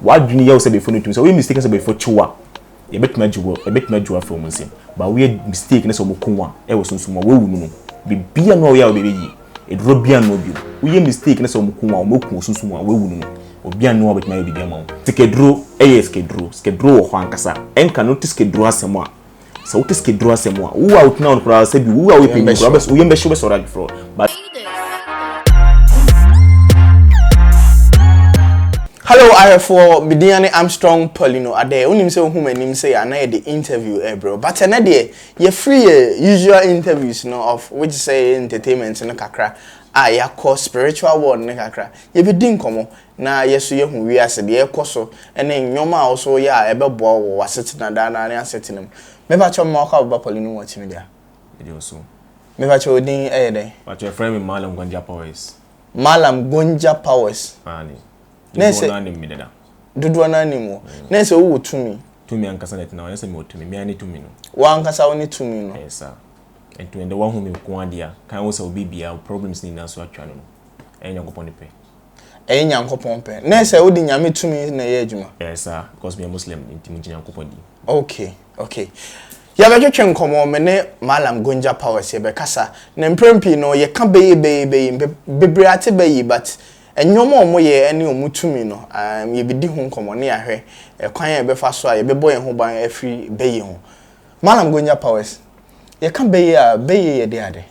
W'adwene yɛ wo sɛ bɛyifoɔ no tumi sɛ woyɛ mistake sɛ bɛyifoɔ kye wo a, yɛbɛtumi agye wo yɛbɛtumi agye wo afiri wɔn nsam. But woyɛ mistake na sɛ wɔn ko wo a, ɛwɔ sunsum a woawu no no, biribiara no a woyɛ a wobɛyɛ yie. Eduro biara no bio. Woyɛ mistake na sɛ wɔn ko wo a, wɔn aku wo sunsum a woawu no no, obiara no a wobɛtumi ayɛ biribi ama wo. Sikaduro yɛ sikaduro. Sikaduro wɔ hɔ ankasa. Ɛnka no wote sikaduro asɛm a, sɛ wote sikaduro asɛm a, wo a wotena hɔ no koraa sɛ bi wo a woyɛ panyin koraa, wo yam bɛhye wobɛsɔre adwofrɔ. But Hello ahwɛfoɔ, me din ne Armstrong Paulino Adeh. Wonim sɛ wohu m'anim sei a na yɛde interview ɛrebrɛ wo. But ɛnɛ deɛ yɛfiri yɛ usual interviews no of which sɛ yɛ entertainment no kakra a yɛakɔ spiritual world no kakra. Yɛbɛdi nkɔmmɔ na yɛ so yɛhu wiase deɛ ɛrekɔ so ne nneɛma a wo so woyɛ a ɛbɛboa wo wɔ w'asetena daa daa ne asetena mu. Mepa kyɛw mema wakɔ ababa Paulino Multimedia. Mede wo so. Mepa kyɛw wo din yɛ dɛn? Pakyɛ yɛfrɛ me Mallam Gonja Powers. Mallam Gonja Powers. Aane. Dodoɔ no ara nim me dada. Dodoɔ no ara nim wo. Na ɛsɛ wowɔ tumi. Tumi ankasa na ɛtena hɔ, ɛnyɛ sɛ mewɔ tumi, me ara ne tumi no. Wo ankasa wo ne tumi no. Ɛyɛ saa. Nti ɛndɛ woahu me nko ara deɛ a, kan wo sɛ wo biribiara, wo problems no nyinaa so atwa no no. Ɛyɛ Nyankopɔn ne pɛ. Ɛyɛ Nyankopɔn pɛ. Na ɛsɛ wode Nyame tumi na ɛyɛ adwuma. Ɛyɛ saa, because meyɛ Muslim nti megye Nyankopɔn di. Okay, okay. Yɛbɛtwetwe nkɔmmɔ, me ne Mallam Gonja Powers yɛbɛkasa. Na mprɛn pii no yɛka bɛyi bɛyi bɛyi, bebree ate bɛyi but Nneɛma a wɔyɛ ne wɔn tumi no, yɛbɛdi ho nkɔmmɔ na yɛahwɛ kwan a yɛbɛfa so a yɛbɛbɔ yɛn ho ban afiri bɛyɛ ho. Mallam Gonja Powers, yɛka bɛyɛ a, bɛyɛ yɛ de ade?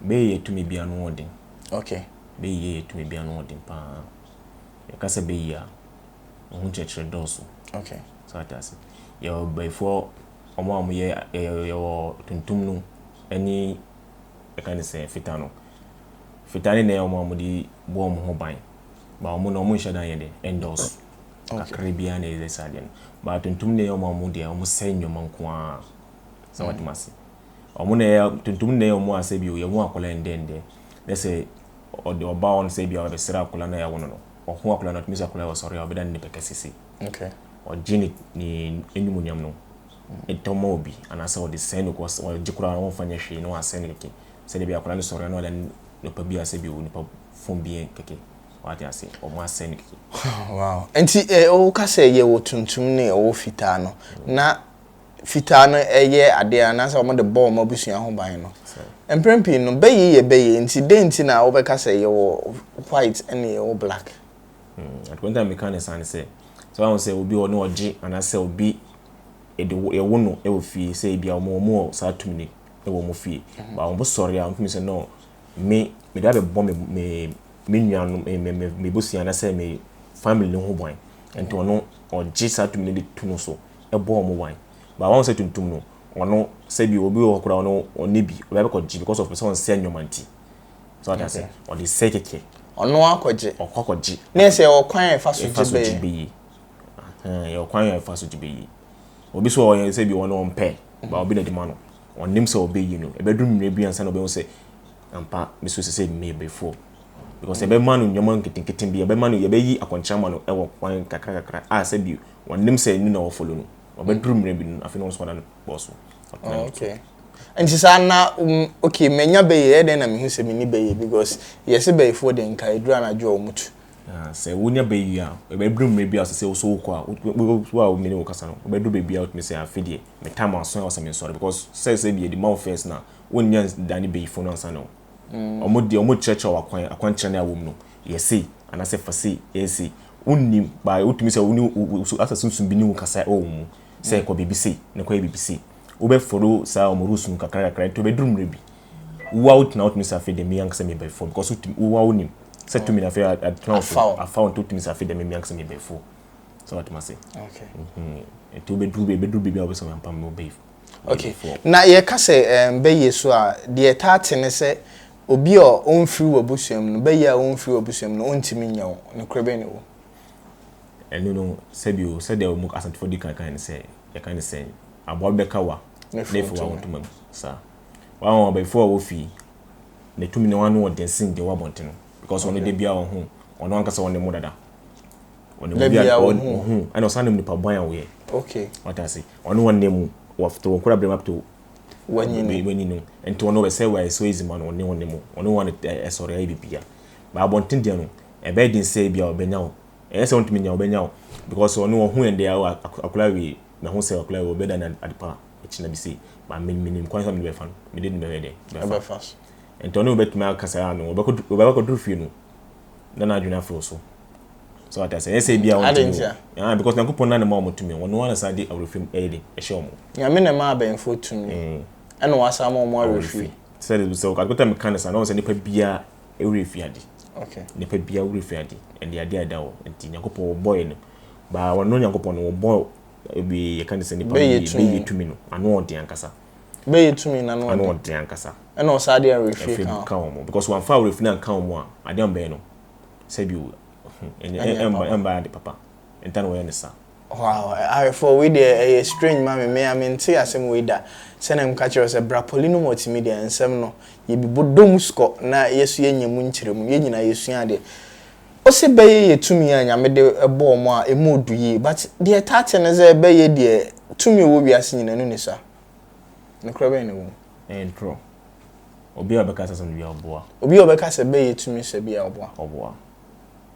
Bɛyɛ yɛ tumi bi ano ɔden. Okay. Bɛyɛ yɛ tumi bi ano ɔden paa. Yɛka sɛ bɛyɛ a, ɛho nkyerɛkyerɛ dɔɔso. Okay. So ate ase. Yɛwɔ bɛyifoɔ, wɔn a wɔyɛ, yɛwɔ tuntum no ne yɛka ne sɛ fitaa no. Fitaa ne na ɛyɛ wɔn a wɔde bɔ wɔn ho ban. Ba wɔn no wɔn nhyɛ da nyɛ dɛ ɛndɔɔso. Kakra biara na ɛyɛ saa deɛ no. Ba tuntum na ɛyɛ wɔn a wɔn deɛ wɔn sɛe nneɛma nko ara. Sɛ wɔte mo ase. Wɔn na ɛyɛ tuntum na ɛyɛ wɔn a sɛ bi yɛ wɔn akwadaa ndɛ ndɛ. Na sɛ ɔde ɔba wɔn sɛ bi a ɔbɛsrɛ akwadaa na yɛawo no no. Ɔho akwadaa no ɔtumi sɛ akwadaa ɔsɔre a ɔbɛda ne nipa kɛse sei. Okay. Ɔgye ne ne animuonyam no ɛtɔ ma obi anaasɛ ɔde sɛe no kɔ ɔgye koraa ɔmfa nyɛ hwee na wasɛe no kɛkɛ. Sɛdeɛ ɛbɛyɛ akwadaa no sɔre a na ɔda nipa bi a sɛbi o nipa fon bi kɛkɛ wate ase ɔmo asɛe no kɛkɛ. Wow nti eh, woka sɛ yɛwɔ tuntum ne ɛwɔ fitaa no na fitaa no ɛyɛ adeɛ anaasɛ wɔn de bɔ wɔn abusua ho ban no mprɛn pii no bɛyɛ yɛ bɛyɛ nti dɛn nti na wobɛka sɛ yɛwɔ white ɛne yɛwɔ black. Adeɛ nti a meka ne saa ne sɛ sɛ wahu sɛ obi wɔ ne ɔgye anaasɛ obi yɛde yɛwo no wɔ fie sɛ ebi a wɔn wɔn wɔ saa tumi no wɔ wɔn fie ba wɔn sɔre a wɔn tumi sɛ no me mede abɛbɔ me me me nuanom me me me me busua anaasɛ me family no ho ban nti ɔno ɔgye saa tumi no de tu no so ɛbɔ wɔn ban ba wɔn sɛ tuntum no ɔno sɛ bi obi wɔ hɔ koraa ɔno ɔne bi ɔbɛ bɛkɔ gye because of sɛ ɔnsɛ nneɛma nti so ɔde ase ɔde sɛ kɛkɛ ɔno akɔgye ɔkɔ akɔgye ne sɛ ɔkwan a ɛfa so gye bɛyɛ yɛ ɔkwan a ɛfa so gye bɛyɛ obi so ɔyɛ sɛ bi ɔno ɔmpɛ ba obi na de ma no ɔnim sɛ ɔbɛyi no ɛbɛduru mmerɛ bi ansa na ɔbɛhu sɛ ampa me so sɛ sɛ meyɛ bɛfoɔ because ɛbɛma no nneɛma nketenkete bi ɛbɛma no yɛbɛyi akɔnkyerɛ ama no ɛwɔ kwan kakra kakra a sɛ bi ɔnim sɛ ɛnu na ɔfollow no ɔbɛduru mmerɛ bi no afei na ɔno nso ɔda no bɔɔ so. Oh, okay. Nti saa na um, okay manya bɛyɛ ɛdɛn na mehu sɛ menni bɛyɛ because yɛse bɛyifoɔ deɛ nka ɛduru anadwo a wɔn tu. Ah, sɛ wonya bɛyi a ɛbɛduru mmerɛ bi a sɛ sɛ wo so wokɔ a wo a wo mene wo kasa no wobɛduru baabi a wotumi sɛ afe deɛ me time aso a wɔ sɛ mensɔre because sɛ sɛ bi yɛde ma wo first na wonnya dane bɛyifo no ansa na ɔmo deɛ ɔmo kyerɛkyerɛ wo akwan akwankyerɛ no a wɔ mu no yɛ sei anaasɛ fa sei yɛ sei wonnim ba wotumi sɛ wo ne wo so asɛ sunsum bi ne wo kasa wɔ wo mu sɛ kɔ biribi sei na kɔyɛ biribi sei wobɛ follow saa ɔmo rules no kakra kakra nti wobɛduru mmerɛ bi wo a wotena wotumi sɛ afei deɛ me ankasa meyɛ bɛyifoɔ because wotumi wo a wonim sɛ tumi na afei atena wo so afa wo nti wotumi sɛ afei deɛ me ankasa meyɛ bɛyifoɔ sɛ watumi ase okay nti wobɛduru bɛduru baabi a wobɛsɛ wampam no wobɛyi okay na yɛka sɛ um, bɛyɛ so a deɛ ɛtaa te ne sɛ obi a ɔmfiri w'abusua mu no bɛyɛ a ɔmfiri w'abusua mu no ɔntumi nyɛ wo nokorɛ bɛn ne wɔ ɛno no sɛbi o sɛdeɛ wɔn asantefoɔ di kan kan ne sɛ yɛka ne sɛ aboa bɛka wa na efi wa ntoma mu saa wɔn abɛɛfo a wɔfi ne tumi ne wɔn ano ɔden sen deɛ wɔ abɔnten no because ɔno de bia ɔho ɔno ankasa ɔne mu dada ɔne mu bia ɔho ɛna ɔsan nim nipa bɔn a wɔyɛ okay wata ase ɔno wɔn mu wɔfto wɔn kura brɛma to wɔnyi no nti ɔno wɔsɛ wɔayɛ so ezima no ɔne wɔn mu ɔno wɔn ɛsɔre ayɛ bibia ba abɔnten deɛ no ɛbɛyɛ den sɛ ebi a ɔbɛnya wo ɛyɛ sɛ ɔntumi nya ɔbɛnya wo Because ɔno ɔhu yɛn deɛ akwadaa wei, mahu sɛ akwadaa wei ɔbɛda no ade pa akyina bi sei. But me menim kwan sɛ mede bɛfa no, mede no bɛyɛ dɛn? Bɛfa so. Nti ɔne wo bɛtumi akasa ano, ɔbɛkɔduru fie no, na n'adwene afi wo so. So wate ase? Ɛnyɛ sɛ ebia wɔntumi o. Ah, because Nyankopɔn na ne ma wɔn tumi. Ɔno ara na san de awerɛfiri ɛyɛ de ɛhyɛ wɔn. Nyame na ɛma abɛnfoɔ tumi. Mm. Ɛna wasan ma wɔn awerɛfiri. Sɛ sɛ ɔkakota meka no saa na wɔn sɛ nipa biara werɛ fi ade. Okay. Nipa biara werɛ fi ade. Ɛde ade a ɛda hɔ. Nti Nyankopɔn wɔbɔɔ yɛ no. Baa ɔno Nyankopɔn no wɔbɔ ebi yɛka ne sɛ nipa bɛyɛ tumi no ano ɔden ankasa. Bɛyɛ tumi no ano ɔden. Ano ɔden ankasa. Ɛna ɔsan de awerɛfiri ka wɔn. Because wɔamfa awerɛfiri no anka wɔn a, adeɛ a wɔbɛyɛ no sɛbi o, ɛnyɛ ɛmba ade papa. Nta na wɔyɛ no saa. Wow, awerɛfoɔ wei deɛ ɛyɛ strange ma me, me a mente asɛm wei da. Sɛdeɛ meka kyerɛ wo sɛ bra Paulino Multimedia nsɛm no yɛbi bɔ mu sukɔ na yɛso yɛnya mu nkyerɛmu, yɛn nyinaa yɛsua adeɛ. Ose bɛyɛ yɛ tumi a Nyame de bɔɔ mo a ɛmu ɔdu yie but deɛ ɛtaa te ne sɛ bɛyɛ deɛ tumi a ɛwɔ wiase nyinaa ɛno nni so a. Nokorɛ bɛn na ɛwɔ mu? Ɛyɛ ntorɔ. Obi a ɔbɛka saa asɛm no biara ɔboa. Obi a ɔbɛka sɛ bɛyɛ tumi sɛ biara ɔboa. Ɔboa.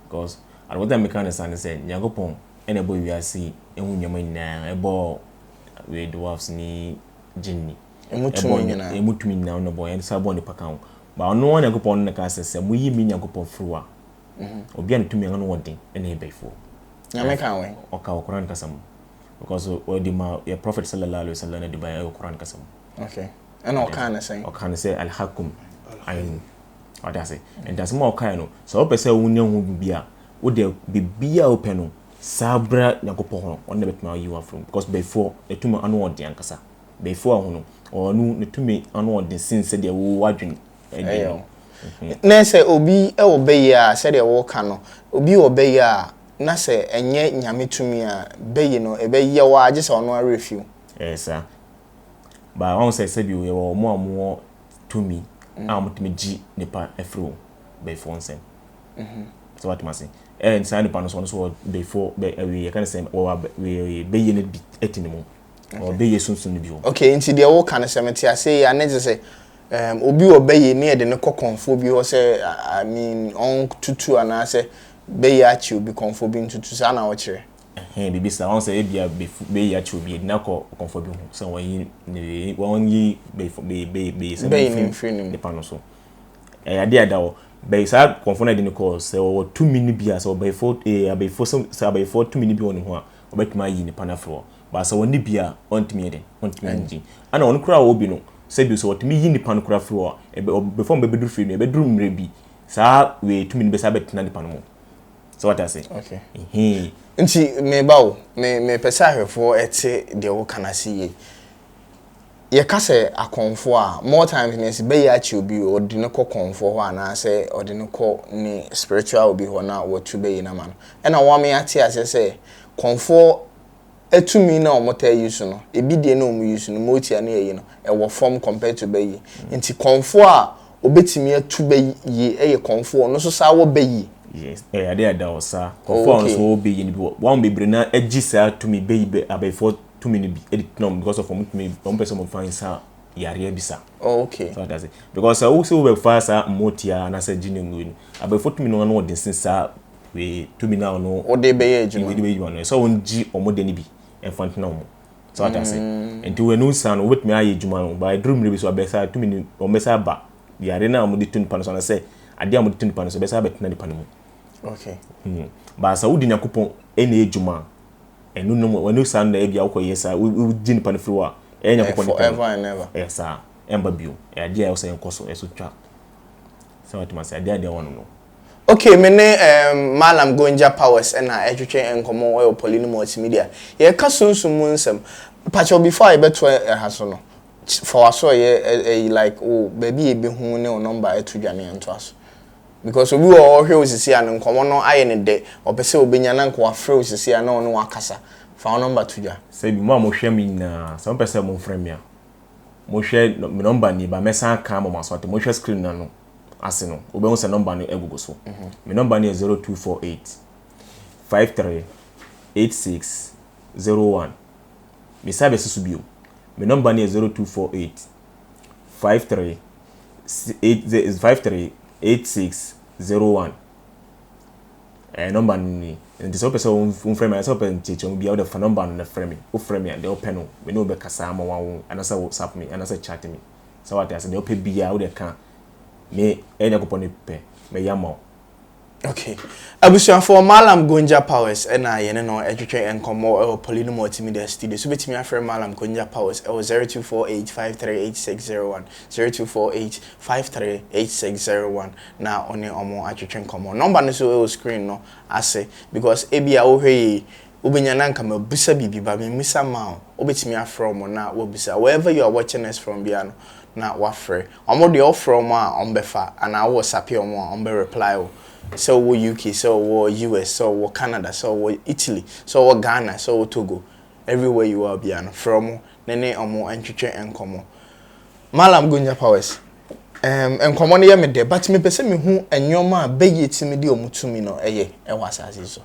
Because ade koro a meka no saa ne sɛ Nyankopɔn na ɛbɔɔ wiase yi ɛho nneɛma nyinaa, ɛbɔɔ wei dwarfs ne jinni. Ɛmu tumi nyinaa. Ɛmu tumi nyinaa ɔno na ɔbɔɔ, ɛsan bɔɔ nipa ka ho. But ɔno ara Nyankopɔn no na ɛkaa sɛ sɛ moyi me Nyankopɔn firi hɔ a, obi a ne tumi ano wɔ den na ɛyɛ bayifoɔ. Nyame kaa wɛn? Ɔka wɔ Quran kasa mu. Because ɔde ma yɛ Prophet sallallahu alaihi wasallam na de ba ɛwɔ Quran kasa mu. Okay. Ɛna ɔkaa ne sɛn? Ɔkaa ne sɛ alhakum ayin. Ɔde ase. Nti asɛm a ɔkae no, sɛ wopɛ sɛ wonya ho biribi a, wode biribi a wopɛ no, saa bra Nyankopɔn hɔ no, ɔno na bɛtumi ayi wo afiri mu. Because bayifoɔ, ne tumi ano wɔ den ankasa. Bayifoɔ a ho no, ɔno ne tumi ano wɔ den sen sɛdeɛ wo w'adwene ɛdwen no. Na sɛ obi wɔ bɛyie a, sɛdeɛ woka no, obi wɔ bɛyie a, na sɛ ɛnyɛ Nyame tumi a, bɛyie no, ɛbɛyɛ wo ara gye sɛ ɔno ara werɛ fi wo. Ɛyɛ saa. But wahu sɛ sɛbi o, yɛwɔ wɔn a wɔwɔ tumi a wɔtumi gye nipa firi wo bɛyifoɔ nsam. Sɛ wate m'ase. Ɛɛ saa nipa no nso, ɔno nso wɔ bɛyifoɔ, bɛ ɛwei yɛka no sɛ wɔwɔ bɛyie no bi te ne mu. Ɔwɔ bɛyie sunsum no bi wɔ. Okay, nti deɛ woka no sɛ mete aseɛ yie a, ne kyerɛ sɛ um, obi wɔ bɛyie ne yɛde no kɔ kɔnfoɔ bi hɔ sɛ I mean ɔntutu anaasɛ bɛyie akye obi kɔnfoɔ bi ntutu saa na wokyerɛ? Ɛhɛn, biribi saa. Wahu sɛ ebia bɛfu bɛyie akye obi, yɛde no akɔ kɔnfoɔ bi ho sɛ wɔnyi ne wɔnyi bɛyifo bɛyi bɛyi bɛyisɛm Bɛyi no mfiri ne mu. nipa no so. Ɛyɛ adeɛ a ɛda hɔ. Bɛyi saa kɔnfoɔ no a yɛde no kɔ sɛ ɔwɔ tumi no bi a sɛ ɔbɛyifoɔ ee abayifoɔ sɛ sɛ abayifoɔ tumi no bi wɔ ne ho a ɔbɛtumi ayi nipa no afiri hɔ. But sɛ ɔnni bi a ɔntumi yɛ dɛn ɔntumi ngye. Ɛna ɔno koraa a ɔwɔ bi no sɛ bi sɛ ɔtumi yi nipa no koraa firi hɔ a ɛbɛ before ɔbɛduru fie no ɛbɛduru mmerɛ bi saa wei tumi no bɛsan abɛtena nipa no mu. Sɛ wate ase? Okay. Ɛhee. Nti meba o, me mepɛ sɛ ahwɛfoɔ ɛte deɛ woka no ase yie. Yɛka sɛ akɔmfoɔ a, more times no yɛse bɛyɛ akye obi ɔde no kɔ kɔmfoɔ hɔ anaasɛ ɔde no kɔ ne spiritual obi hɔ na watu bɛyi no ama no. Ɛna wɔama yɛate aseɛ sɛ kɔmfoɔ tumi no a wɔtaa use no, ebi deɛ na wɔn use no, motia ne ayi no, ɛwɔ fam compared to bɛyi. Nti kɔmfoɔ a obetumi atu bɛyi yɛ kɔmfoɔ, ɔno nso saa wɔ bɛyi. Yes, ɛyɛ adeɛ a ɛda hɔ saa. Kɔmfoɔ a ɔno nso wɔ bɛyi no bi wɔ. Wɔn bebree no ara gye saa tumi bɛyi bɛ abayifoɔ tumi no bi de tena wɔn because of wɔn tumi wɔn pɛ sɛ wɔn fa nsa yareɛ bi sa. Oh, okay. So that's it. Because sɛ wo sɛ wobɛfa saa mmotia anaasɛ gye ne mu no, abayifoɔ tumi no ano ɔden sen saa wei tumi no a ɔno Wode bɛyɛ adwuma. wode bɛyɛ adwuma no ɛsɛ wɔn gye wɔn de no bi ɛmfa ntena wɔn so ate ase nti wɔn ɛnu saa no wobɛtumi ayɛ adwuma no ba ɛduru mmerɛ bi so abɛsa tumi no wɔn bɛsa aba yare no a wɔde to nipa no so anasɛ adeɛ a wɔde to nipa no so bɛsa abɛtena nipa no mu Okay. Ba sɛ wode Nyankopɔn ɛna ɛyɛ adwuma a ɛno no ɛno saa no na ebi a wokɔyɛ saa wogye nipa no firi hɔ a ɛyɛ Nyankopɔn nipa no Forever and ever. Ɛyɛ saa ɛmba bio ɛyɛ adeɛ a ɛwɔ sɛ ɛnkɔ so ɛso twa sɛ watuma sɛ adeɛ a deɛ wɔ no no. Ok me ne ehm Mallam Gonja Powers na ɛretwetwe nkɔmmɔ wɔ Paulino Multimedia. Yɛreka sunsum mu nsɛm. Mpakyɛw before a yɛbɛtoa ɛha so no, fa w'asoɛyɛ ɛyi like wo baabi a yɛbɛhu wo ne wo number ɛto dwa na yɛntoa so. Because obi wɔ hɔ ɔhwɛ wo sisi a no nkɔmmɔ no ayɛ no dɛ, ɔpɛ sɛ ɔbɛnya na nka wafrɛ wo sisi a na ɔne wo akasa. Fa wo number to dwa. Sɛbi mo a mohwɛ me nyinaa, sɛ mopɛ sɛ mofrɛ me a, monhwɛ me number nie ba mɛsan aka ama mo aso ate, monhwɛ screen no ano. ase no, wobɛhu sɛ nɔmba no agugu so. Me nɔmba no yɛ 0248 53 86 01. Mesan bɛsi so bio. Me nɔmba no yɛ 0248 53 8 53 86 01. Ɛɛ nɔmba no ni. Nti sɛ wopɛ sɛ wofrɛ me anaasɛ wopɛ nkyerɛkyerɛmu biara wode fa number no na frɛ me. Wofrɛ me a deɛ wopɛ no me ne wo bɛkasa ama woawo anaasɛ WhatsApp me anaasɛ chat me. Sɛ wate ase deɛ wopɛ biara wode ka me ɛyɛ Nyankopɔn ne pɛ mɛyɛ ama wo. Okay. Abusuafoɔ, Mallam Gonja Powers na yɛne no retwetwe nkɔmmɔ wɔ Paulino Multimedia Studio. So wobɛtumi afrɛ Mallam Gonja Powers wɔ 0248538601, 0248538601 na wo ne wɔn atwetwe nkɔmmɔ. Nɔmba no nso wɔ screen no ase because ebia wohwɛ yei wobɛnya na anka mabisa biribi but memmisa mmaa wo. Wobɛtumi afrɛ wɔn na woabisa. Wherever you are watching us from biara no, na wafrɛ. Ɔmo deɛ wofrɛ ɔmo a ɔmo bɛfa anaa wo whatsappe ɔmo a ɔmo bɛ reply wo. Sɛ wowɔ UK, sɛ wowɔ US, sɛ wowɔ Canada, sɛ wowɔ Italy, sɛ wowɔ Ghana, sɛ wowɔ Togo, everywhere you are biara no frɛ ɔmo na ne ɔmo ntwetwe nkɔmɔ. Mallam Gonja Powers, ɛɛm nkɔmɔ no yɛ me dɛ but mepɛ sɛ mehu nnoɔma a bɛyɛ tumi de ɔmo tumi no yɛ wɔ asaase yi so.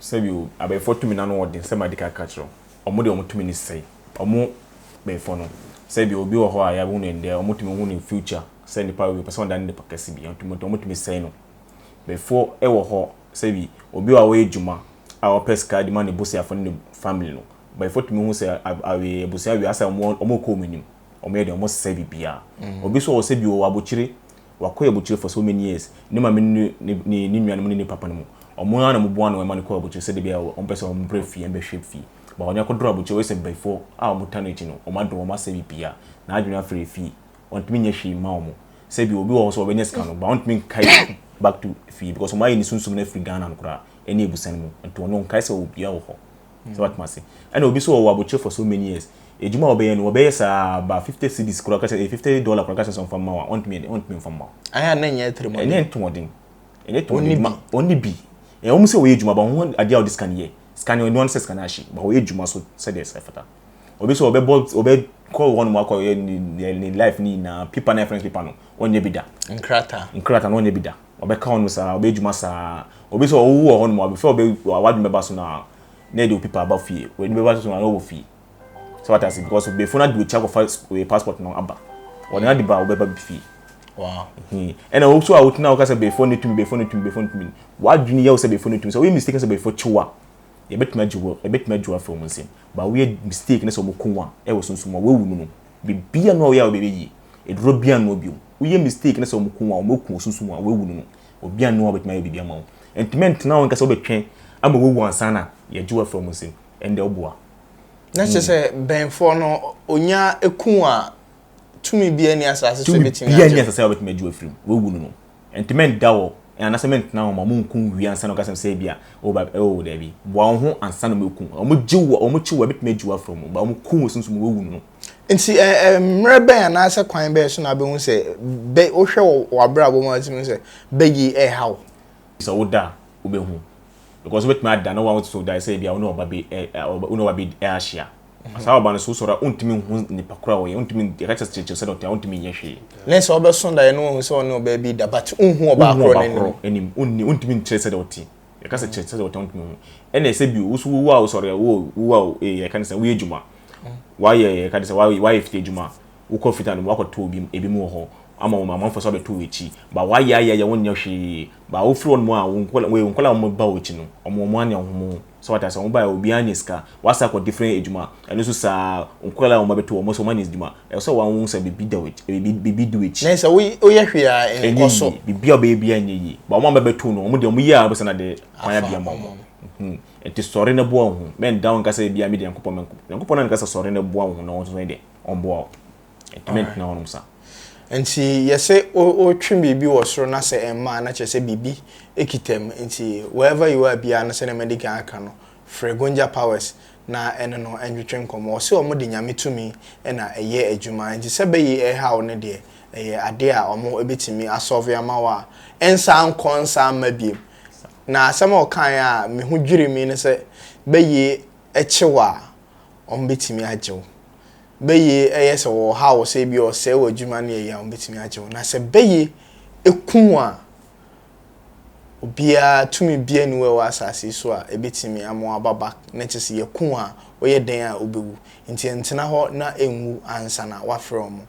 Sɛbi o, abayifoɔ tumi no ano wɔ den sɛ madi kan aka akyerɛ wo. Ɔmo deɛ ɔmo tumi no sɛe. Ɔmo bɛfɔ no sɛ bi obi wɔ hɔ a yɛahu no ndɛ ɔmo tumi hu ne future sɛ nipa wei ɔpɛ sɛ ɔdane nipa kɛse bi ɔmo ɔmo tumi sɛe no. Bɛfo wɔ hɔ sɛ bi obi a ɔyɛ adwuma a ɔpɛ sika de ma ne busuafo ne ne family no bɛfo tumi hu sɛ awe abusua wei asɛ ɔmo ɔmo kɔ ɔmo anim ɔmo yɛ deɛ ɔmo sɛe biribiara. Obi nso wɔ hɔ sɛ bi ɔwɔ abokyire Wakɔ abukyire for so many years, ne maame ne ne ne nuanom ne ne papa no mu. Ɔmo ara na ɔmo boa no ma no kɔ abukyire sɛdeɛ ɛbɛyɛ a ɔmo pɛ sɛ ɔmo brɛ fie ɛmbɛhwɛ fie. But ɔnya kɔduru abukyire ɔyɛ sɛ bayifoɔ a ɔmo ta no akyi no, ɔmo adɔ ɔmo asɛe biribiara. N'adwene afiri fie. Ɔntumi nyɛ hwee mma ɔmo. Sɛbi obi wɔ hɔ nso ɔbɛnya sika no but ɔntumi nkae back to fie because ɔmo ayi ne sunsum no afiri Ghana no koraa ɛne abusua no mu. Nti ɔno ɔnkae sɛ obiara wɔ hɔ. Sɛ wate m'ase. Ɛna obi nso ɔwɔ abokyere for so many years. Adwuma a ɔbɛyɛ no, ɔbɛyɛ saa ba 50 cedis koraa ɔka kyerɛ, 50 dollar koraa ɔka kyerɛ sɛ ɔmfa mma wo a, ɔntumi ɛdɛ, ɔntumi mfa mma wo. Ayɛ a na ɛnyɛ atirimuɔden. Ɛnyɛ atirimuɔden. Ɛnyɛ atirimuɔden. Ɔnni bi. Ɔnni bi. Ɛwɔ mu sɛ ɔyɛ adwuma, but ɔho adeɛ a ɔde sika no yɛ. Sika no, ɛno ara ne sɛ sika no ahye, but ɔyɛ adwuma so sɛdeɛ ɛfata. Obi nso ɔbɛbɔ, ɔbɛkɔ hɔnom akɔyɛ ne ne life no nyinaa, paper no a yɛfrɛ no paper no, ɔnyɛ bi da. Nkrataa. Nkrataa no, ɔnyɛ bi da. Ɔbɛka hɔnom saa, ɔbɛyɛ adwuma saa. Obi nso ɔwowo wɔ hɔnom a, before ɔbɛ w'adwene bɛba so no a, na yɛde wo paper aba fie. W'ani bɛba so no a, na wowɔ fie. So wate ase? Because before na de w'akyi akɔfa wei passport no aba. Wɔde no ade ba a, wobɛba fie. Wow. Ɛna wo nso a wotena woka sɛ before no tumi, before no tumi, before no tumi. W'adwene yɛ wo sɛ before no tumi. Sɛ woyɛ mistake sɛ before kye wo a, yɛbɛtumi agye wo, yɛbɛtumi agye wo afiri wɔn nsam. But woyɛ mistake na sɛ wɔn ko wo a, ɛwɔ sunsum mu a, woawu no no. Biribiara no a woyɛ a wobɛyɛ yie. Aduro biara nnoa bio. Woyɛ mistake na sɛ wɔn ko wo a, wɔn aku wo sunsum mu a, woawu no no. Obiara nni hɔ a ɔbɛtumi ayɛ biribi ama wo. Ntumi ntena hɔ nka sɛ wobɛtwɛn ama woawu ansa na yɛagye wo afiri wɔn nsam. Ɛnde woboa. Na kyerɛ sɛ bɛnfoɔ no, ɔnya ku a, tumi biara nni asase so a Tumi ɛbɛtumi biara agye nni wo. asase a wɔbɛtumi agye wo afiri mu. Woawu no no. Ntumi nda hɔ anaasɛ mentena hɔ ma wɔnku wo nwie ansa na woka sɛ sɛ ebia oh ba oh daabi. Boa wo ho ansa na wɔaku wo. Wɔgye wo a, wɔkye wo a, ɛbɛtumi agye wo afiri wɔn mu. But wɔku wo sunsum mu, woawu no no. Nti ɛ ɛ mmerɛ bɛn anaasɛ kwan bɛn so na wobɛhu sɛ bɛ wohwɛ wɔ w'abrabɔ mu a wotumi hu sɛ bɛ yi ɛreha wo? Sɛ woda a, wobɛhu. Because wobɛtumi ada na woaso daeɛ sɛ ebia wo ne ɔba bi ɛ ɛ wo ne ɔba bi ahyia. Saa ɔba no so wosɔre a wontumi nhu nipa koro a ɔyɛ, wontumi yɛka kyerɛ kyerɛkyerɛ sɛdeɛ ɔte a wontumi nyɛ hwee. Ne sɛ wobɛso daeɛ na woahu sɛ ɔne ɔbaa bi da but wonhu ɔbaa Wonhu korɔ ɔbaa no anim. korɔ anim, wonni wontumi nkyerɛ sɛdeɛ ɔte. Yɛka sɛ kyerɛ sɛdeɛ ɔte a wontumi nhu. Ɛna ɛsɛ bio, wo so wo a wosɔre a wo wo a ee yɛka ne sɛ woyɛ adwuma, woayɛ yɛka ne sɛ woayɛ woayɛ fiti adwuma, wokɔ fiti ano woakɔto obi ebi mu wɔ hɔ ama wɔn amanfoɔ sɛ wɔabɛto wo akyi ba woayɛ ayɛ ayɛ wonyɛ hwee ba wofiri hɔ nom a wo nkɔla wo nkɔla a wɔba wo akyi no wɔn wɔn anya wɔn ho sɛ wate ase wɔn ba obiara anya sika wasa akɔ different adwuma ɛno nso saa nkɔla a wɔn abɛto wɔn nso wɔn anya adwuma ɛwɔ sɛ wɔn sɛ biribi da wɔ biribi biribi di w'akyi Na sɛ woyɛ hwee a ɛnyɛ ɛnkɔ so. yie biribi a ɔbɛyɛ biara nyɛ yie ba wɔn a bɛbɛto no wɔn deɛ wɔn yie a wɔbɛsɛ na de kwan Afa abia ma wɔn. wɔn nti sɔre na boa wo ho mɛnda wo nka sɛ ebia me deɛ Nyankopɔn mɛnko Nyankopɔn na nka sɛ sɔre na boa wo ho na wɔn nso deɛ ɔmboa wo nti mɛntena hɔnom saa. Nti yɛse wotwe biribi wɔ soro na sɛ ɛmma a na kyerɛ sɛ biribi kita mu nti wherever you are biara no sɛdeɛ madi kan aka no frɛ Gonja Powers na ɛne no ntwetwe nkɔmmɔ. Ɔse wɔn de Nyame tumi na ɛyɛ adwuma nti sɛ bɛyi ɛreha wo no deɛ ɛyɛ adeɛ a wɔn bɛtumi asɔlve ama wo a ɛnsan nkɔ nsan mma biom. Na asɛm a ɔkaeɛ a me ho dwiri me ne sɛ bɛyi kye wo a wɔn bɛtumi agye wo. Bɛye yɛ sɛ wɔhaw wo sɛ ebia ɔsɛe w'adwuma ne ayi a, wɔbɛtumi agye wo. Na sɛ bɛye ku wo a, obiara, tumi biara nni hɔ a ɛwɔ asase yi so a ɛbɛtumi ama woaba back. Na kyerɛ sɛ yɛku wo a, woyɛ dɛn a wobɛwu. Nti ntena hɔ na ɛnwu ansa na woafrɛ wɔn.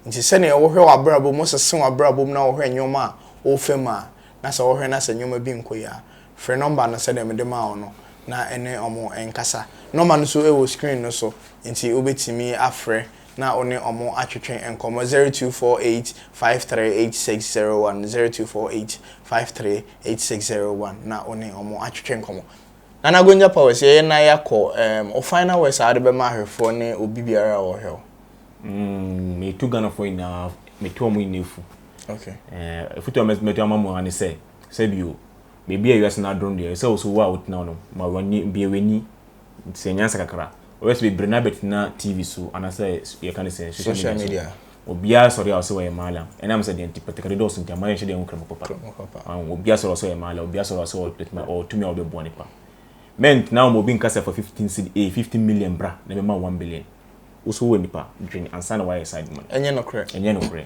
Nti sɛdeɛ wohwɛ w'abrabɔ mu, wosese w'abrabɔ mu na wohwɛ nneɛma a wofa mu a, na sɛ wohwɛ na sɛ nneɛma bi nkɔ yie a, Frɛ nɔmba no sɛdeɛ mede maa wo no na ɛne wɔn nkasa. Nɔmba no nso wɔ screen no so nti wobɛtumi afrɛ na wo ne wɔn atwetwe nkɔmmɔ, 0248 538601, 0248 538601 na wo ne wɔn atwetwe nkɔmmɔ. Nana Gonja Powers, yɛyɛ na yɛakɔ, um, wo final words a wode bɛma ahwɛfoɔ ne obi biara a ɔhwɛ wo. Metu Ghanafoɔ nyinaa, metu wɔn nyinaa fu. Okay. Eh, afutu a mɛtu ama mo ara ne sɛ, sɛbio, baabi a wiase no adom deɛ, ɛsɛ wo so wo a wotena hɔ no, ma w'ani, bue w'ani, sɛ nyansa kakra. Wɔyɛ sɛ bebree no abɛtena TV so anaasɛ yɛka no sɛ social media so. Obiara sɔre a ɔsɛ ɔyɛ maalam. Ɛnam sɛ deɛ nti patakari dɔɔso nti ama yɛnhyɛ deɛ ho kramo papa. Obiara sɔre a ɔsɛ ɔyɛ maalam, obiara sɔre a ɔsɛ ɔwɔ tumi a ɔbɛboa nipa. Mɛntena hɔ ma obi nka sɛ fa 15 cedi, eh, 15 million bra na mɛma wo 1 billion. Wo so wowɔ nipa, dwen ansa na woayɛ saa adwuma no. Ɛnyɛ nokorɛ. Ɛnyɛ nokorɛ.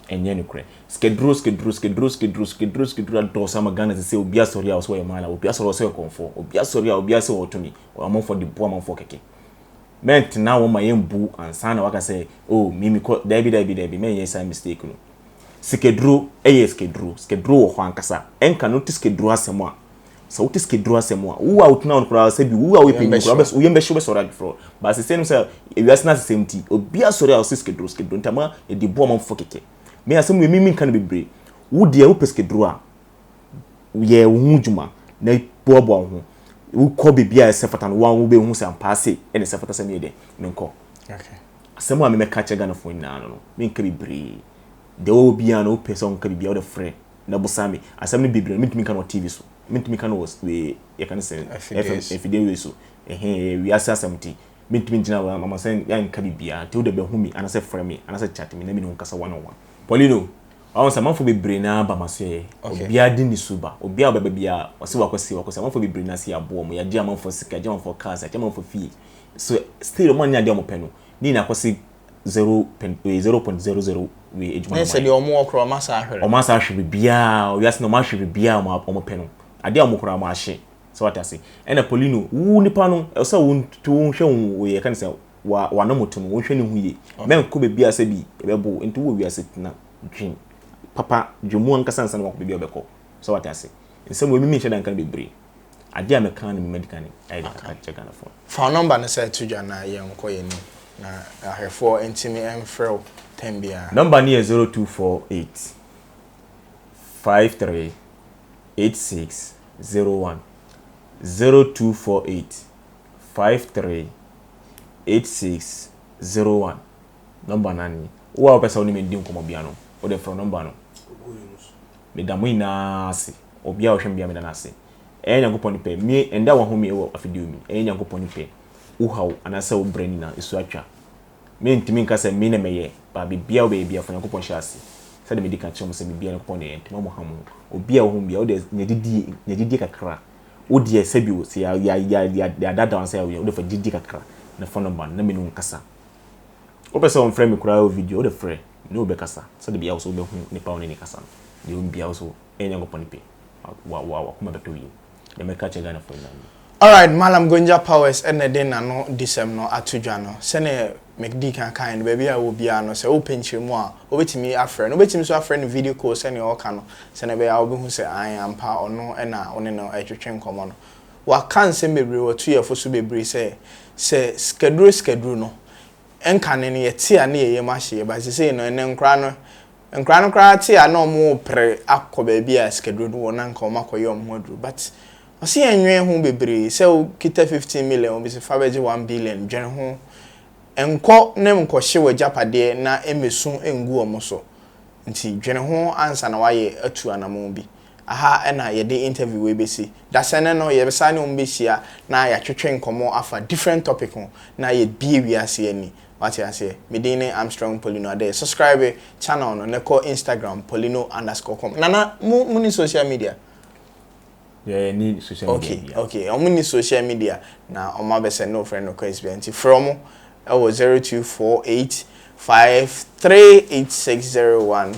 Ɛnyɛ nokorɛ. Sikaduro, sikaduro, sikaduro, sikaduro, sikaduro, sikaduro adɔɔso ama Ghana sɛ sɛ obi asɔre a ɔsɛ ɔyɛ maala, obi asɔre a ɔsɛ ɔyɛ kɔmfoɔ, obi asɔre a obi asɛ ɔwɔ tumi, amanfoɔ de bu amanfoɔ kɛkɛ. Mɛntena hɔ ma yɛmbu ansa na waka sɛ, oh, me mekɔ, daabi, daabi, daabi, mɛnyɛ saa mistake no. Sikaduro yɛ sikaduro, sikaduro wɔ hɔ ankasa. Ɛnka no wote sikaduro asɛm a, sɛ wote sikaduro asɛm a, wo a wotena hɔ no koraa sɛ bi wo a woyɛ panyin koraa, wo yam bɛhye wobɛsɔre adefrɛ. But sesei no sɛ ewiase no asesɛm nti, obi asɔre a ɔsɛ sikaduro, sikaduro nti ama yɛde bu amanfoɔ kɛkɛ. Me asɛm wei me menka no bebree. Wo deɛ wopɛ sikaduro a, yɛ wo ho dwuma na boaboa wo ho. Wokɔ baabi a ɛsɛ fata no, wo ara wobɛhu sɛ ampa sei ɛna ɛsɛ fata sɛ meyɛ dɛn, menkɔ. Okay. Asɛm a memɛka kyerɛ Ghanafoɔ nyinaa no no, menka bebree. Deɛ wɔwɔ biara no, wopɛ sɛ wonka biribiara wode frɛ na bosa me. Asɛm no bebree no, mentumi nka no wɔ TV so. Mentumi nka no wɔ wei, yɛka no sɛ FM, afidie wei so. Ɛhɛn, ɛyɛ wiase asɛm nti, mentumi ngyina hɔ ama sɛ yɛnka biribiara. Nti wode bɛhu me anaasɛ frɛ me anaasɛ chat me na me ne wo nkasa one on one. Paulino, Wahu sɛ amanfoɔ bebree no ara ba m'asoɛeɛ. Obiara de ne su ba. Obiara a ɔbɛba biara, ɔse wakɔ sei, wakɔ sei. Amanfoɔ bebree no ara se yɛaboa wɔn, yɛagye amanfoɔ sika, yɛagye amanfoɔ cars, yɛagye amanfoɔ fie. So still wɔn annya adeɛ a wɔpɛ no. Ne nyinaa akɔsi zero pen wei 0.00 wei adwuma Ne na sɛ wɔayɛ. deɛ wɔn wɔ koraa wɔn asa ahwere. Wɔn asa ahwere biribiara, wiase no wɔn ahwere biribiara a wɔn wɔpɛ no. Adeɛ a wɔn koraa wɔn ahye. So wate ase? Ɛna Paulino, wo nipa no, ɛwɔ sɛ wo to wo hwɛ wo yɛka no sɛ wa w'anom to no, wohwɛ ne ho yie. Mɛnkɔ baabi a sɛ bi ɛbɛbo wo. Nti wowɔ wiase tena dwen papa, dwen mu ankasa ansa na wakɔ baabi a wobɛkɔ. So wate ase? Nsɛm wei me menhyɛ da nka no bebree. Adeɛ a mɛka no madi kan ayɛ de aka kyerɛ Ghanafoɔ. Fa wo nɔmba no sɛ to dwa na yɛnkɔ yɛn anim na ahwɛfoɔ ntumi mfrɛ wo tɛm biara. Nɔmba no yɛ 0248 53 86 01, 0248 53 8601 Nɔmba no ara ni. Wo a wopɛ sɛ wo ne me di nkɔmmɔ biara no, wo deɛ frɛ nɔmba no. Meda mo nyinaa ase. Obiara a ɔhwɛ me biara meda no ase. Ɛyɛ Nyankopɔn ne pɛ. Me, ɛnda a wahu me wɔ afidie mu yi, ɛyɛ Nyankopɔn ne pɛ. Wo haw anaasɛ wo brɛ nyinaa, ɛsu atwa. Mentumi nka sɛ me na mɛyɛ, but biribiara a wobɛyɛ biara, fa Nyankopɔn hyɛ ase. Sɛdeɛ medi kan kyerɛ mo sɛ biribiara Nyankopɔn na ɛyɛ nti, mma mo ha mo ho. Obiara a wahu me biara, wo deɛ nya gyidie, nya gyidie kakra. Wo deɛ sɛbi o, sɛ yɛ yɛ yɛ yɛadaadaa wo ansa yɛawo yɛn, wo deɛ fa gyidie kakra na fa nɔmba no na me ne wo nkasa. Wopɛ sɛ wɔfrɛ me koraa wɔ video a, wo deɛ frɛ, me ne wo bɛkasa sɛdeɛ ɛbɛyɛ a wo nso wobɛhu nipa a wo ne no rekasa no. Deɛ ɛwɔ mu biara wo nso ɛyɛ Nyankopɔn ne pɛ, wa wa w'akoma bɛtɔ wo yam. Deɛ mɛka akyerɛ Ghanafoɔ nyinaa nie. Alright, Mallam Gonja Powers na ɛde n'ano disɛm no ato dwa no. Sɛdeɛ medii kan kaeɛ no, baabi a ɛwɔ biara no, sɛ wopɛ nkyerɛmu a, wobɛtumi afrɛ no. Wobɛtumi nso afrɛ no video call sɛdeɛ ɔreka no, sɛdeɛ ɛbɛyɛ a wobɛhu sɛ aane ampa ɔno na wo ne no retwetwe nkɔmmɔ no. Waka nsɛm bebree, watu yɛn fo so bebree sɛ, sɛ sikaduro sikaduro no, ɛnkane no yɛte a na yɛn yam ahye yɛn, but seesei no ɛnnɛ nkwadaa no, nkwadaa no koraa te a na wɔrepere akɔ baabi a sikaduro no wɔ na anka wɔakɔyɛ wɔn ho aduro. But ɔse yɛnnwen ho bebree, sɛ wokita 15 million, obi se fa bɛgye 1 billion, dwene ho. Nkɔ na nkɔhye w'agyapadeɛ na mmɛsu ngu wɔn so. Nti dwene ho ansa na woayɛ atu anamɔn bi. Aha na yɛde interview wei bɛsi. Dasɛnɛ no yɛbɛsan ne wɔn bɛhyia na yɛatwetwe nkɔmmɔ afa different topic ho na yɛabue wiase ani. Wate aseɛ? Me din ne Armstrong Paulino Adeh. Subscribe channel no na kɔ Instagram Paulino underscore com. Nana, mo mo ni social media? Yeah, ni social media Okay, bia. okay. Wɔn ni social media na wɔn abɛ send no friend request bia. Nti frɛ wɔn ɛwɔ 0248 538601.